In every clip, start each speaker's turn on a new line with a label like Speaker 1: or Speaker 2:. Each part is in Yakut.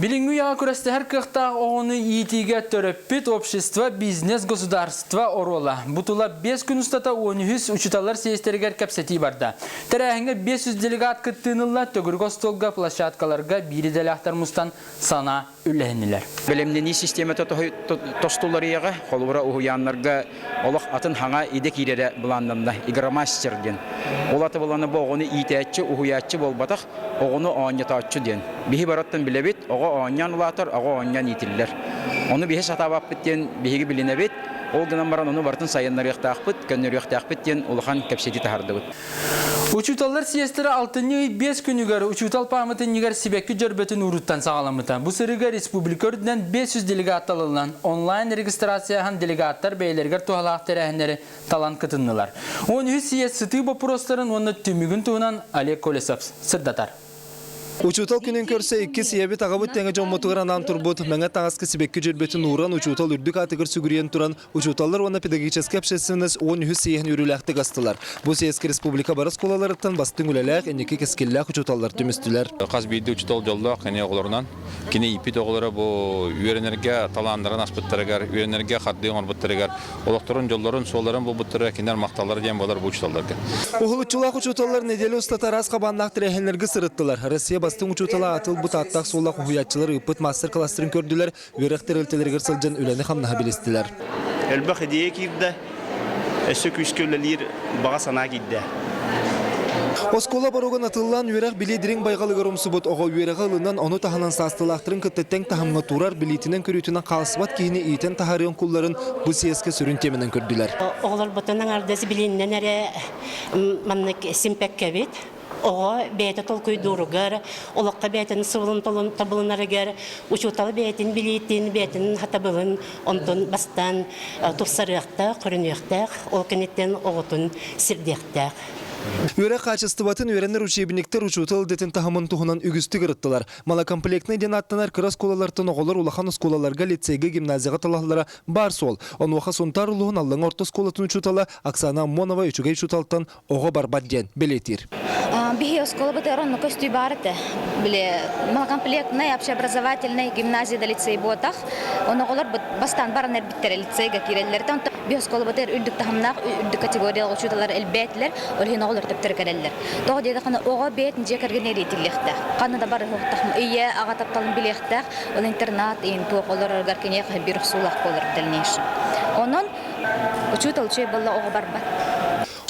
Speaker 1: Билиҥҥи үйэҕэ күрэстэһэр кыахтаах оҕону иитиигэ төрөппүт общество, бизнес, государство оруола. Бу тула 5 күн устата 13 учууталлар съезтэригэр кэпсэтии барда. Тэрээһиҥҥэ 500 делегат кыттыыны ылла, төгүрүк остуолга, площадкаларга биир идэлээхтэр мустан санаа үллэһиннилэр.
Speaker 2: Бэлэмнэнии систиэмэтэ тостуларыйаҕа, холобура уһуйааннарга олох атын хаҥа идэ киирэрэ былааннанна, игромастер диэн. Ол аты былаана бу оҕону иитээччи, уһуйааччы буолбатах, оҕону оонньотооччу диэн. Биһи барыттан билэбит, оҕо оонньоон улаатар, оҕо оонньоон иитиллэр. Ону биһи сатаабаппыт диэн биһиги билинэбит, ол гынан баран ону барытын сайыннарыахтаахпыт, көннөрүөхтээхпит диэн улахан кэпсэтии таһаардыбыт.
Speaker 1: Учууталлар съезтэрэ алтынньы ый 5 күнүгэр учуутал пааматынньыгар сибэкки дьөрбөтүн ууруттан саҕаламмыта. Бу сырыыга республика үрдүнэн 500 делегат талыллан, онлайн регистрацияһан делегаттар бэйэлэригэр туһалаах тэрээһиннэри талан кытыннылар. 13 съезд сытыы боппуруостарын уонна түмүгүн туһунан Олег Колесов сырдатар.
Speaker 3: Учуутал күнүн көрсө иккис ийэбит аҕабыт тэҥэ дьоммутугар анаан турбут мэҥэ таҥаска сибэкки дьөрбөтүн ууран учуутал үрдүк аатыгар сүгүрүйэн туран учууталлар уонна педагогическай общественность 13 съеһин үөрүүлээхтик астылар. Бу съезкэ республика бары оскуолаларыттан бастыҥ үлэлээх, инники кэскиллээх учууталлар түмүстүлэр.
Speaker 4: Хас биирдии учуутал дьоллоох кини оҕолорунан кини ииппит оҕолоро бу үөрэнэргэ талааннарын аспыттарыгар, үөрэнэргэ хардыы оҥорбуттарыгар олохторун, дьоллорун, суолларын булбуттара кинилэр махталлара диэн буолар бу учууталларга.
Speaker 3: Уһулуччулаах учууталлар нэдиэлэ устата араас хабааннаах тэрээһиннэргэ сырыттылар. Россия бастыҥ учуутала ааты ылбыт ааттаах суоллаах уһуйааччылар ыыппыт маастар-кылаастарын көрдүлэр, үөрэх тэрилтэлэригэр сылдьан үлэни-хамнаһы билистилэр.
Speaker 5: Элбэх идея киирдэ, өссө күүскэ үлэлиир баҕа санаа киирдэ.
Speaker 3: Оскуола боруогун атыллаан үөрэх билии дириҥ байҕалыгар умсубут оҕо үөрэҕи ылынан, ону таһынан саастыылаахтарын кытта тэҥ таһымҥа турар, билиитинэн-көрүүтүнэн хаалсыбат киһини иитэн таһаарыан кулларын бу съезкэ сүрүн тиэмэнэн көрдүлэр.
Speaker 6: Оҕолорбутун аҥардас билииннэн эрэ маннык симпэккэбит. Оҕо бэйэтэ толкуйдууругар, олоххо бэйэтин сыбылын тобулунарыгар, учуутал бэйэтин билиитин, бэйэтин хатабылын онтон бастаан тупсарыахтаах, көрүнүөхтээх, ол кэнниттэн оҕотун сирдиэхтээх.
Speaker 3: Үөрэх хаачыстыбатын үөрэнэр учебниктар учуутал идэтин таһымын туһунан үгүстүк ырыттылар. Малокомплектнай диэн ааттанар кыра оскуолалартан оҕолор улахан оскуолаларга, лицейгэ, гимназияҕа талаһаллара баар суол. Онуоха Сунтаар улууһун Аллаҥа орто оскуолатын учуутала Оксана Аммонова үчүгэй учууталтан оҕо барбат диэн бэлиэтиир.
Speaker 7: Биһи оскуолабытыгар онно көстүү баар этэ. Били малокомплектнай общеобразовательнай гимназия да лицей буотах. Ону оҕолор бастаан баран эрбиттэрэ лицейгэ киирэллэр. Онтон биһи оскуолабытыгар үрдүк таһымнаах үрдүк категориялаах учууталлар элбээтилэр. Ол иһин оҕолор төптөрү кэлэллэр. Тоҕо диэтэххинэ оҕо бэйэтин дьиэ кэргэнэ иитиллиэхтээх. Ханна да барыһыахтаах ийэ, аҕа тапталын билиэхтээх. Ол интернат иин туох олороргар киниэхэ биир охсуулаах буолар дальнейшем. Онон учуутал үчүгэй буолла оҕо барбат.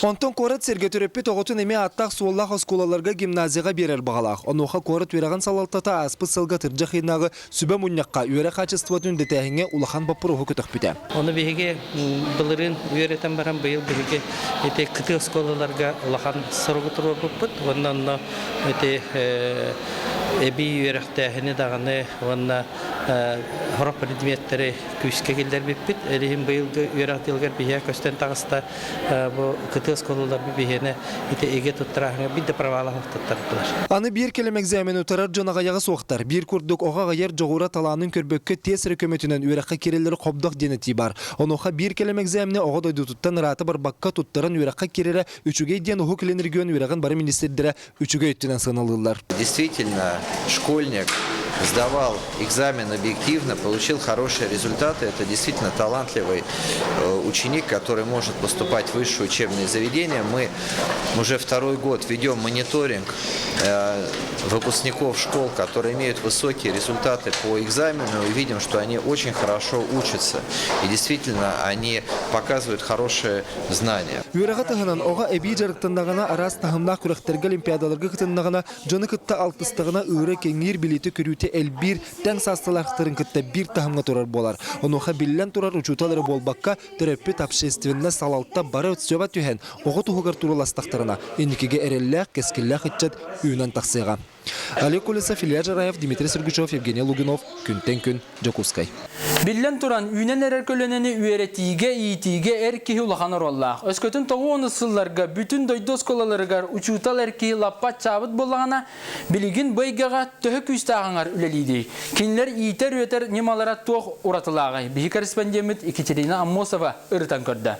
Speaker 3: Онтон куорат сиргэ төрөппүт оҕотун эмиэ ааттаах-суоллаах оскуолаларга гимназияҕа биэрэр баҕалаах. Онуоха куорат үөрэҕин салалтата ааспыт сылга атырдьах ыйынааҕы сүбэ мунньахха үөрэх хаачыстыбатын үрдэтээһиҥҥэ улахан боппуруоһу көтөхпүтэ.
Speaker 8: Ону биһиги былырыын үөрэтэн баран быйыл биһиги ити кытыы оскуолаларга улахан соругу туруорбуппут уонна онно ити эбии үөрэхтээһини даҕаны уонна сорох предметтэри күүскэ киллэрбиппит. Ол иһин быйылгы үөрэх дьылыгар биһиэхэ көстөн таҕыста бу кытыы оскуолаларбыт биһиэнэ ити эгэ туттарааһыҥа биир да провала туттардылар.
Speaker 3: Аны биир кэлим экзамены утарар дьон аҕыйаҕа суохтар. Биир курдук оҕо аҕыйар дьоҕура талаанын көрбөккө тиэс эрэ көмөтүнэн үөрэххэ киирэллэри хобдох диэн этии баар. Онуоха биир кэлим экзамены оҕо дойдутуттан ыраата барбакка туттаран үөрэххэ киирэрэ үчүгэй диэн Уһук Илин регион үөрэҕин бары министрдэрэ үчүгэй өттүнэн сыаналыыллар.
Speaker 9: Действительно, школьник сдавал экзамен объективно, получил хорошие результаты. Это действительно талантливый ученик, который может поступать в высшее учебное заведение. Мы уже второй год ведем мониторинг выпускников школ, которые имеют высокие результаты по экзамену, и видим, что они очень хорошо учатся. И действительно, они показывают хорошие знания.
Speaker 3: Үөрэҕи таһынан оҕо эбии дьарыктаннаҕына араас таһымнаах күрэхтэргэ олимпиадаларга кытыннаҕына дьону кытта алтыстаҕына ыыра кэҥиир билиитэ-көрүүтэ элбиир тэҥ саасталаахтарын кытта биир таһымҥа турар буолар. Онуоха биллэн турар учуутал эрэ буолбакка төрөппүт общественность салалта бары өтсөбө түһэн оҕо туһугар турууластахтарына инникигэ эрэллээх кэскиллээх ыччат үүнэн тахсыаҕа. Олег Колесов, Илья Жараев, Дмитрий Сергучев, Евгений Лугинов. Күнтэн күн Дьокуускай.
Speaker 1: Биллэн туран, үүнэн эрэр көлүөнэни үөрэтиигэ, иитиигэ эр киһи улахан оруоллаах. Өскөтүн 90 сылларга бүтүн дойду оскуолаларыгар учуутал эр киһи лаппа аччаабыт буоллаҕына, билигин бу эйгэҕэ төһө күүстээх аҥар үлэлиирий? Кинилэр иитэр-үөтэр ньымалара туох уратылааҕый? Биһи корреспондеммит Екатерина Аммосова ырытан көрдө.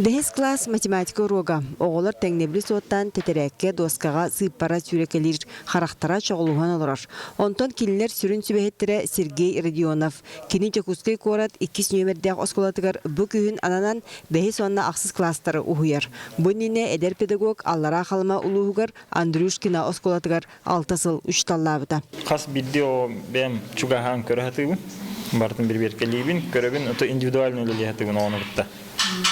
Speaker 10: Бэһис класс математика уруога. Оҕолор тэҥнэбили суоттаан тэтэрээккэ, дуоскаҕа сыыппара сүүрэкэлиир, харахтара чоҕулуһан олорор. Онтон кинилэр сүрүн сүбэһиттэрэ Сергей Родионов. Кини Дьокуускай куорат иккис нүөмэрдээх оскуолатыгар бу күһүн ананан бэһис уонна ахсыс класстары уһуйар. Бу иннинэ эдэр педагог Аллараа Халыма улууһугар Андрюшкина оскуолатыгар алта сыл учууталлаабыта.
Speaker 11: Хас биирдии оҕо бэйэм чугаһаан көрө сатыыбын, барытын бирибиэркэлиибин, көрөбүн, ото индивидуально үлэлии сатыыбын оҕону кытта.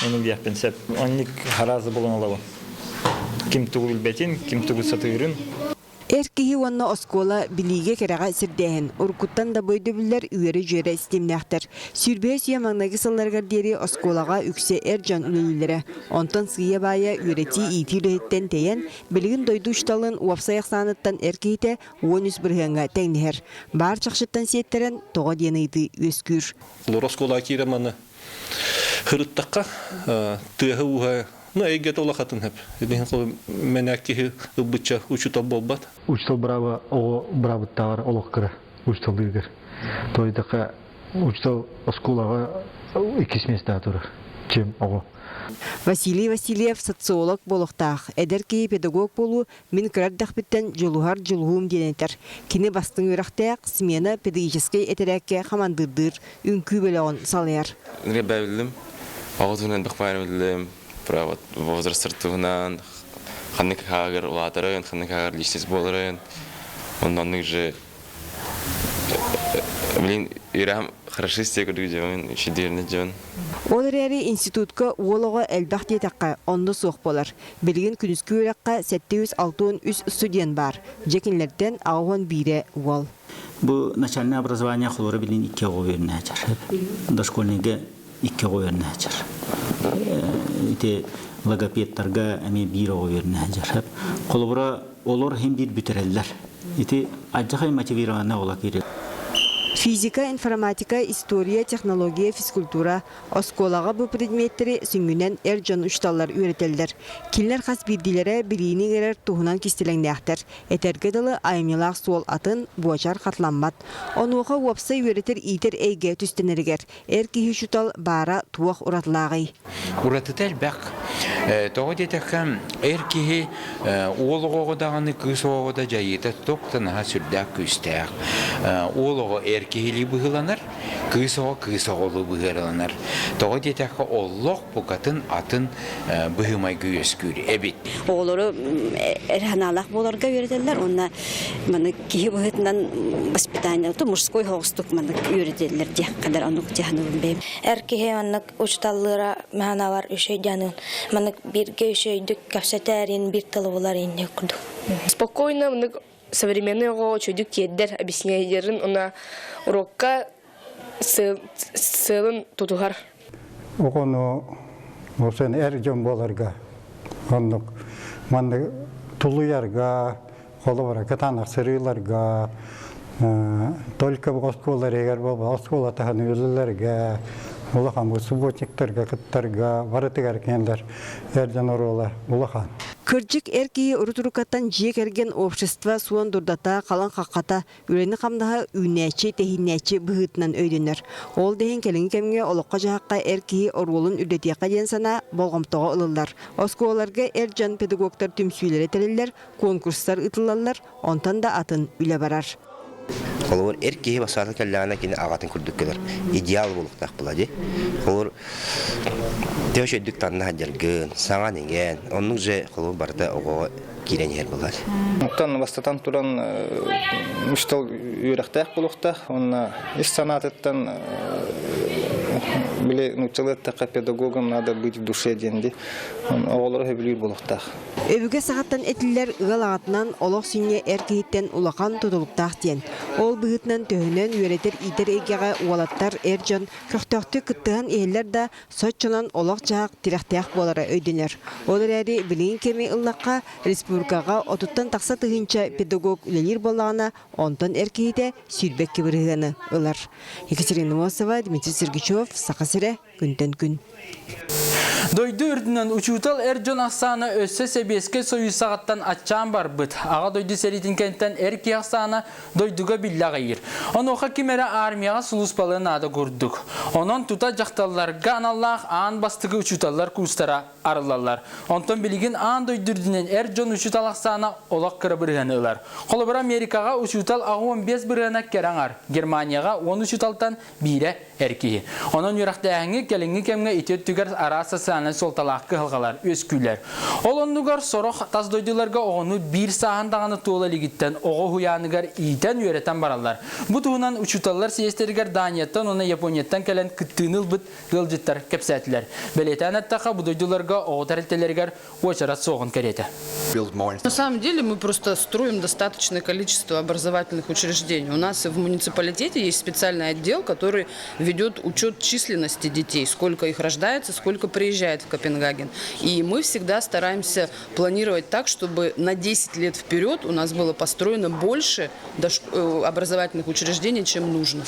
Speaker 11: Эми диэхпин сөп. Оннук араас булан олобун. Ким тугу билбэтин, ким тугу сатыырын.
Speaker 10: Эр киһи уонна оскуола билиигэ кэрэҕэ сирдээһин, уруккуттан да бу өйдөбүллэр үөрэ-дьүөрэ ситимнээхтэр. Сүүрбэһис үйэ маҥнайгы сылларыгар диэри оскуолаҕа үксэ эр дьон үлэлииллэрэ. Онтон сыыйа-баайа үөрэтии-иитии үлэһиттэн тэйэн, Билигин дойду учууталын уопсай ахсааныттан эр киһитэ 13 бырыһыаҥҥа тэҥнэһэр. Баар чахчыттан сиэттэрэн тоҕо диэн ыйытыы үөскүүр.
Speaker 12: Лор оскуолаҕа киирэн маны хырыттахха тыаһа-ууһа ну эйгэтэ улахатын хөп. Итин мэнээк киһи ылбычча учуутал буолбат.
Speaker 13: Учуутал бырааба оҕо быраабыттааҕар олох кыра учууталлыыргар. Тоойдохха учуутал оскуолаҕа иккис миэстэҕэ турар. Чем оҕо.
Speaker 10: Василий Васильев социолог буолуохтаах. Эдэр киһи педагог буолуу мин кыра эрдэхпиттэн дьулуһар дьулуһуум диэн этэр. Кини бастыҥ үөрэхтээх, смена педагогическай этэрээккэ хамандыырдыыр, үҥкүү бөлөҕүн салайар.
Speaker 14: Бэбиллим, оҕо туһунан элбэх баайын биллим, право возрастар туһунан, ханнык хаагыр улаатарын, ханнык хаагыр личность буоларын, онноннук же Блин, үөрэҕим хорошист курдук дьон, шедеврный дьон.
Speaker 10: Ол эрээри институтка уол оҕо элбэх диэтэххэ, онно суох буолар. Билигин күнүскү үөрэххэ 763 студент баар. Дьэ кинилэртэн 81-э уол.
Speaker 15: Бу начальное образование холоро билин икки оҕо үөрэнээчэр. Дошкольныйга икки оҕо үөрэнээчэр. Ити логопедтарга эмиэ биир оҕо үөрэнээчэр. Холобура олор иһин биир бүтэрэллэр. Ити алдьархай мотивированный оҕолор киирэр.
Speaker 10: Физика, информатика, история, технология, физкультура оскуолаҕа бу предметтэри сүнньүнэн эр дьон учууталлар үөрэтэллэр. Кинилэр хас биирдиилэрэ билиини иҥэрэр туһунан кистэлэҥнээхтэр. Этэргэ дылы, айымньылаах суол атын, буочар хатыламмат. Онуоха уопсай үөрэтэр-иитэр эйгэ түстэнэригэр эр киһи учуутал баара туох уратылааҕый?
Speaker 16: Уратыта элбэх. Тоҕо диэтэххэ, эр киһи уол оҕоҕо даҕаны, кыыс оҕоҕо да дьайыыта туох да наһаа сүрдээх күүстээх. Уол оҕо эр киһилии быһыыланар, кыыс оҕо кыыс оҕолуу быһыыланар. Тоҕо диэтэххэ, олох букатын атын быһыы-майгы үөскүүр эбит.
Speaker 17: Оҕолору эр санаалаах буоларга үөрэтэллэр уонна маны киһи быһыытынан воспитание то мужской соҕустук маннык үөрэтэллэр диэх кадар оннук дьаһаныбын бэйэм.
Speaker 18: Эр киһи маннык учуталлыыра маһаналар үчүгэй дианын маннык бииргэ үчүгэйдик кэпсэтээрин биир тылы булар инник курдук.
Speaker 19: Спокойно маннык современный оҕо үчүгэйдик тиэрдэр объяснениелерин уонна урокка сыалын тутуһар.
Speaker 20: Оҕону уопсайынан эр дьон буоларга оннук маннык тулуйарга, холобура кытаанах сырыыларга, только оскуола эригэр буолба оскуола таһын үлэлэргэ, улахан субботниктарга кыттарга барытыгар кинилэр эр дьон оруола улахан.
Speaker 10: Кырдьык, эр киһи урут-уруккаттан дьиэ кэргэн общество суон дурдата, халыҥ хаххата, үлэни-хамнаһы үүнээччи, тэһииннээччи быһыытынан өйдөнөр. Ол да иһин кэлиҥҥи кэмҥэ олоххо-дьаһахха эр киһи оруолун үрдэтиэххэ диэн санаа болҕомтоҕо ылыллар. Оскуолаларга эр дьон педагогтар түмсүүлэрэ тэриллэр, конкурстар ыытыллаллар, онтон да атын үлэ барар.
Speaker 21: Холобур, эр киһи бассаатын кэллэҕинэ кини аҕатын курдук кэлэр. Идеал буолуохтаах була дии. Холобур, төһө үчүгэйдик танна сылдьаргын, саҥан иҥэн, оннук же холобур барыта оҕоҕо киирэн иһэр буолар.
Speaker 11: Оттон бастатан туран учуутал үөрэхтээх буолуохтаах уонна ис санаатыттан били нууччалыы эттэххэ педагогам надо быть в душе диэн дии. Оҕолору сөбүлүүр буолуохтаах.
Speaker 10: Өбүгэ саҕаттан этиллэр ыал аҕатынан олох сүнньэ эр киһиттэн улахан тутулуктаах диэн. Ол быһыытынан төһөнөн үөрэтэр-иитэр эйгэҕэ уолаттар, эр дьон көхтөөхтүк кыттыһан иһэллэр да, соччонон олох-дьаһах тирэхтээх буолара өйдөнөр. Ол эрээри билигин кэми ыллахха, республикаҕа отуттан тахса тыһыынча педагог үлэлиир буоллаҕына, онтон эр киһитэ 22 бырыһыаны ылар. Екатерина Мосова, Дмитрий Сергучев, Саха сирэ, күнтэн күн.
Speaker 1: Дойду үрдүнэн учуутал эр дьон ахсаана өссө Сэбиэскэй Союз саҕаттан аччаан барбыт. Аҕа дойду сэриитин кэнниттэн эр киһи ахсаана дойдуга биллэ аҕыйыыр. Онуоха ким эрэ армияҕа сулууспалыан наада курдук. Онон тута дьахталларга аналлаах аан бастакы учууталлар курстара арыллаллар. Онтон билигин аан дойду үрдүнэн эр дьон учуутал ахсаана олох кыра бырыһыаны ылар. Холобура, Америкаҕа учуутал 85 бырыһыана кэрэ аҥар, Германияҕа 10 учууталтан биирэ эр киһи. Онон үөрэхтээһиҥҥэ кэлиҥҥи кэмҥэ ити өттүгэр араас социальнай суолталаах кыһалҕалар үөскүүллэр. Ол оннугар сорох тас дойдуларга оҕону биир сааһын даҕаны туола илигиттэн оҕо уһуйааныгар иитэн-үөрэтэн бараллар. Бу туһунан учууталлар съезтэригэр Данияттан уонна Японияттан кэлэн кыттыыны ылбыт ыалдьыттар кэпсээтилэр. Бэлиэтээн эттэххэ, бу дойдуларга оҕо тэрилтэлэригэр уочарат суоҕун кэриэтэ.
Speaker 2: На самом деле мы просто строим достаточное количество образовательных учреждений. У нас в муниципалитете есть специальный отдел, который ведет учет численности детей, сколько их рождается, сколько приезжает в Копенгаген. И мы всегда стараемся планировать так, чтобы на 10 лет вперед у нас было построено больше образовательных учреждений, чем нужно.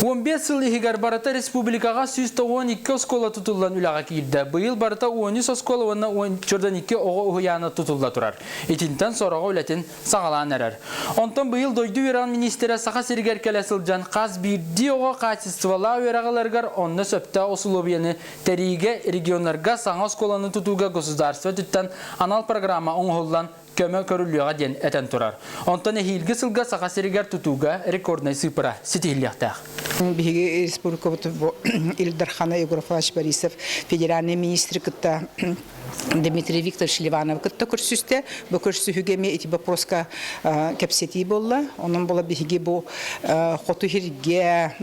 Speaker 1: 15 сыл иһигэр барыта республикаҕа 192 оскуола тутуллан үлэҕэ киирдэ. Быйыл барыта 13 оскуола уонна 14 оҕо уһуйаана тутулла турар. Итинтэн сороҕо үлэтин саҕалаан эрэр. Онтон быйыл дойду үөрэҕин миниистирэ Саха сиригэр кэлэ сылдьан хас биирдии оҕо хаачыстыбалаах үөрэҕи ыларыгар онно сөптөөх усулуобуйаны тэрийиигэ регионнарга саҥа оскуоланы тутууга государство өттүттэн анал программа оҥоһуллан көмө көрүллүөҕэ диэн этэн турар. Онтон эһиилги сылга Саха сиригэр тутууга рекорднай сыыппара ситиһиллиэхтээх.
Speaker 22: Биһиги республикабыт Ил Дархана Егор Афанасьевич Борисов федеральный министри кытта Дмитрий Викторович Ливанов кытта көрсүстэ. Бу көрсүһүүгэ эмиэ ити вопроска кэпсэтии буолла. Онон була биһиги бу хоту сиргэ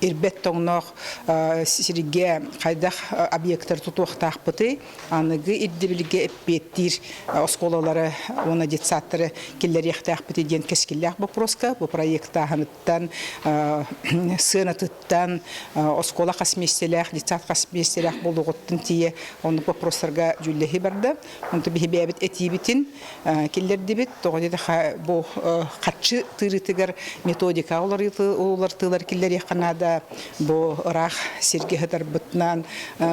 Speaker 22: ирбэт тоҥноох сиргэ хайдах объектар тутуохтаахпытый, аныгы ирдэбилгэ эппиэттиир оскуолалары уонна детсадтары киллэриэхтээхпит диэн кэскиллээх боппуруоска бу проектааһыныттан сыанатыттан оскуола хас миэстэлээх детсад хас миэстэлээх буолуоҕуттан тиийэ оннук вопростарга дьүүллэһии барда онто биһи бэйэбит этиибитин киллэрдибит тоҕо диэтэххэ бу харчы тыырыытыгар методика уларытыылар киллэриэххэ наада бу ыраах сиргэ сытарбытынан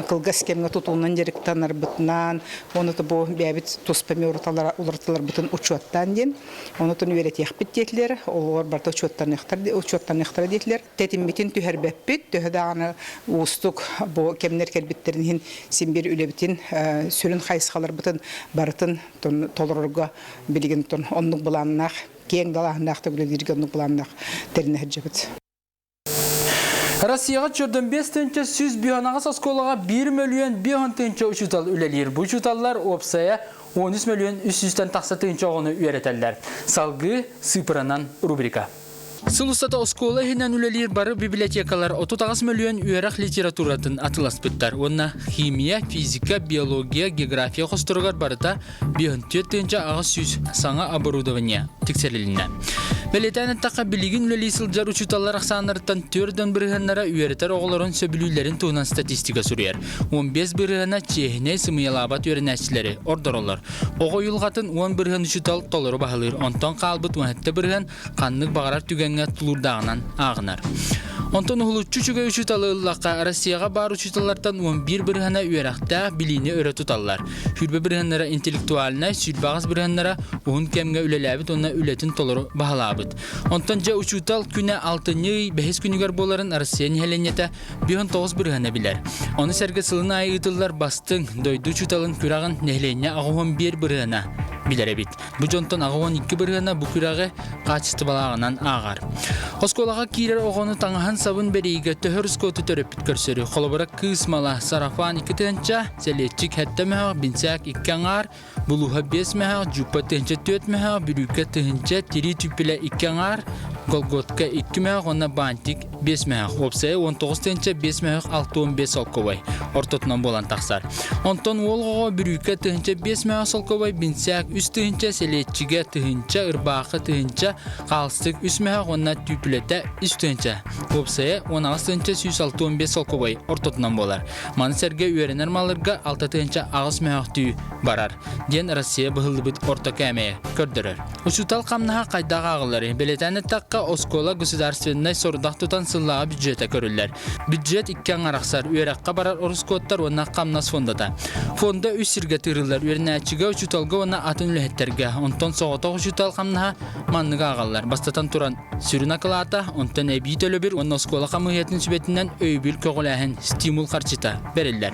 Speaker 22: кылгас кэмҥэ тутуунан дьарыктанарбытынан уонна бу бэйэбит туспа уларытыларбытын учуоттаан диэн онутун үөрэтиэхпит диэтилэр олор барыта учуоттаныахтара диэтилэр тэтиммитин түһэрбэппит төһө даҕаны уустук бу кэмнэр кэлбиттэрин иһин син биир үлэбитин сүрүн хайысхаларбытын барытын толорорго билигин оннук былааннаах киэҥ далааһыннаахтык үлэлииргэ оннук былааннаах тэринэ сылдьабыт.
Speaker 1: Россияҕа чөрдөн 5 158 оскуолаҕа 1 мөлүйүөн 5 тыһыынча учуутал үлэлиир. Бу учууталлар уопсайа 13 мөлүйүөн 300-тэн тахса тыһыынча оҕону үөрэтэллэр. Салгыы сыыпыранан рубрика. Сыл устата оскуола иһинэн үлэлиир бары библиотекалар 38 мөлүйүөн үөрэх литературатын атыыласпыттар уонна химия, физика, биология, география хосторугар барыта 54 800 саҥа оборудование тиксэрилиннэ. Бэлиэтээн эттэххэ, билигин үлэлии сылдьар учууталлар ахсааннарыттан 4 бырыһыаннара үөрэтэр оҕолорун сөбүлүүллэрин туһунан статистика суруйар. 15 бырыһыана чиэһинэй сымыйалаабат үөрэнээччилэри ордороллор. Оҕо уйулҕатын 10 бырыһыан учуутал толору баһылыыр, онтон хаалбыт 17 бырыһыан ханнык баҕарар түгэҥҥэ тулуурдааҕынан ааҕынар. Онтон уһулуччу үчүгэй учууталы ыллахха, Россияҕа баар учууталлартан 11 бырыһыана үөрэхтээх билиини өрө туталлар. Сүүрбэ бырыһыаннара интеллектуальнай, 28 бырыһыаннара уһун кэмҥэ үлэлээбит уонна үлэтин толору баһылаабыт. Онтон дьэ учуутал күнэ алтынньы ый бэһис күнүгэр буоларын Россия нэһилиэнньэтэ 59 бырыһыана билэр. Ону сэргэ сылын аайы ыытыллар бастыҥ дойду учууталын күрэҕин нэһилиэнньэ 81 бырыһыана билэр эбит. Бу дьонтон 82 бырыһыана бу күрэҕи хаачыстыбалааҕынан ааҕар. Оскуолаҕа киирэр оҕону таҥаһын-сабын бэрийиигэ төһө рускуоту төрөппүт көрсөрү, холобура кыыс мала, сарафан 2 тыһыынча, сэлиэччик 7 мөһөөх, бинсээк 2 аҥаар, булууһа 5 мөһөөх, дьууппа 1004 мөһөөх, бүрүүкэ 1000, тирии түүппүлэ 2 аҥаар, колготка 2 мөһөөх уонна бантик 5 мөһөөх. Уопсайа 19 тыһыынча 5 мөһөөх 65 солкуобай ортотунан буолан тахсар. Онтон уол оҕо бүрүүкэ 1005 мөһөөх солкуобай, бинсээк 3 тыһыынча, сэлиэччигэ тыһыынча, ырбаахы тыһыынча, хаалсык 3 мөһөөх уонна түүпүлэтэ 3 тыһыынча. Уопсайа 18 тыһыынча 165 солкуобай ортотунан буолар. Маны сэргэ үөрэнэр малларга 6 тыһыынча 8 мөһөөхтүү барар, диэн Россия быһыллыбыт орто кээмэйэ көрдөрөр. Учуутал хамнаһа хайдах ааҕылларый? Бэлиэтээн эттэххэ, Үөрэххэ оскуола государственнай сорудах тутан сыллааҕы бюджета көрүллэр. Бюджет икки аҥарахсар, үөрэххэ барар ороскуоттар уонна хамнас фондата. Фонда үс сиргэ тыырыллар үөрэнээччигэ, учууталга уонна атын үлэһиттэргэ. Онтон соҕотох учуутал хамнаһа манныгы ааҕаллар. Бастатан туран, сүрүн акылаата, онтон эбии төлөбүр уонна оскуола хамыыһыйатын сүбэтинэн өйөбүл көҕүлээһин, стимул харчыта бэриллэр.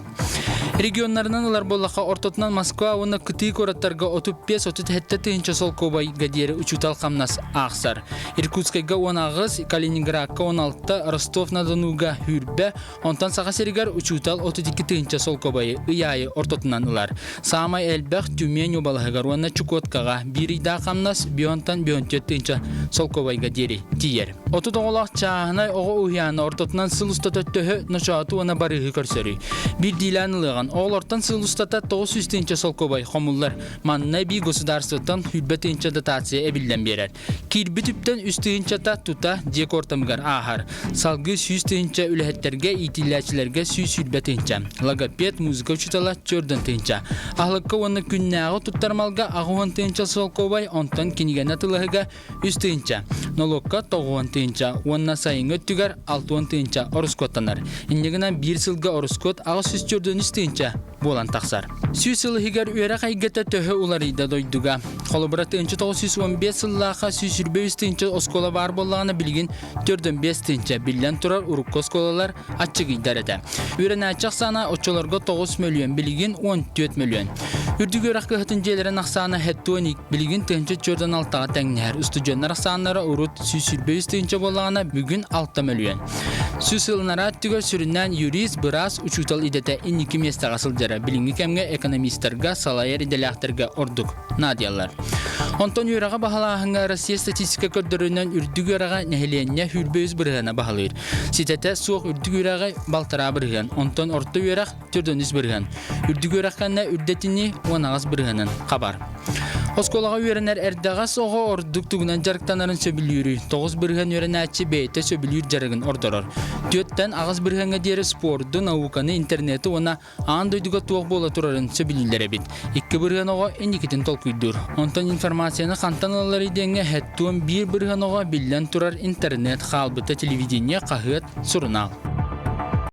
Speaker 1: Регионнарынан ылар буоллахха, ортотунан Москва уонна кытыы куораттарга 35-37 тыһыынча солкуобайга диэри учуутал хамнас аахсар. Иркутскайга 18, Калининградка 16, Ростов-на-Донуга 20, онтон Саха сиригэр учуутал 32 тыһыынча солкуобайы ый аайы ортотунан ылар. Саамай элбэх Тюмень уобалаһыгар уонна Чукоткаҕа биир ыйдаах хамнас бионтан 14 тыһыынча солкуобайга диэри тиийэр. 30 оҕолоох чааһынай оҕо уһуйаана ортотунан сыл устата төһө ночооту уонна барыыһы көрсөрүй? Биирдиилээн ылыаҕын. Оҕолортон сыл устата 900 тыһыынча солкуобай хомуллар. Манна эбии государствоттан 20 тыһыынча дотация эбиллэн биэрэр. Киирбит үптэн 3 тыһыынчата тута дьиэ куортамыгар ааһар. Салгыы 100 тыһыынча үлэһиттэргэ, иитиллээччилэргэ 120 тыһыынча. Логопед, музыка учуутала 4 тыһыынча. Аһылыкка уонна күннээҕи туттар малга 80 тыһыынча солкуобай, онтон кинигэни атыылаһыыга 3 тыһыынча, нолуокка 90 тыһыынча уонна сайыҥҥы өттүгэр 60 тыһыынча ороскуоттанар. Инньэ гынан биир сылга ороскуот 843 тыһыынча буолан тахсар. 100 сыл иһигэр үөрэх эйгэтэ төһө уларыйда дойдуга? Холобура, 1915 сыллаахха 123 тыһыынча оскуола баар буоллаҕына, билигин 45 тыһыынча. Биллэн турар, урукку оскуолалар аччыгыйдар этэ. Үөрэнээччи ахсаана оччолорго 9 мөлүйүөн, билигин 14 мөлүйүөн. Үрдүк үөрэх кыһатын дьиэлэрин ахсаана 72, билигин 1046-ҕа тэҥнэһэр. Устудьуоннар ахсааннара урут 123 тыһыынча буоллаҕына, бүгүн 6 мөлүйүөн. Сүүс сылынараа өттүгэр сүрүннээн юрист, быраас, учуутал идэтэ инники миэстэҕэ сылдьара. Билиҥҥи кэмҥэ экономистарга, салайар идэлээхтэргэ ордук наадыйаллар. Онтон үөрэҕи баһылааһыҥҥа Россия статистика көрдөрүүнэн үрдүк үөрэҕэ нэһилиэнньэ 23% баһылыыр. Ситэтэ суох үрдүк үөрэҕи 1,5%, онтон орто үөрэх 43%. Үрдүк үөрэх кэннэ үрдэтини 18 бырыһыанын хабар. Оскуолаҕа үөрэнэр эрдэҕэс оҕо ордук тугунан дьарыктанарын сөбүлүүрүй? 9% үөрэнээччи бэйэтэ сөбүлүүр дьарыгын ордорор. 4-тэн 8 бырыһыаҥҥа диэри спорду, науканы, интернети уонна аан дойдуга туох буола турарын сөбүлүүллэр эбит. 2% оҕо инникитин толкуйдуур. Онтон информацияны хантан ылалларый диэҥҥэ 71% оҕо биллэн турар интернет, хаалбыта телевидение, хаһыат, сурунаал.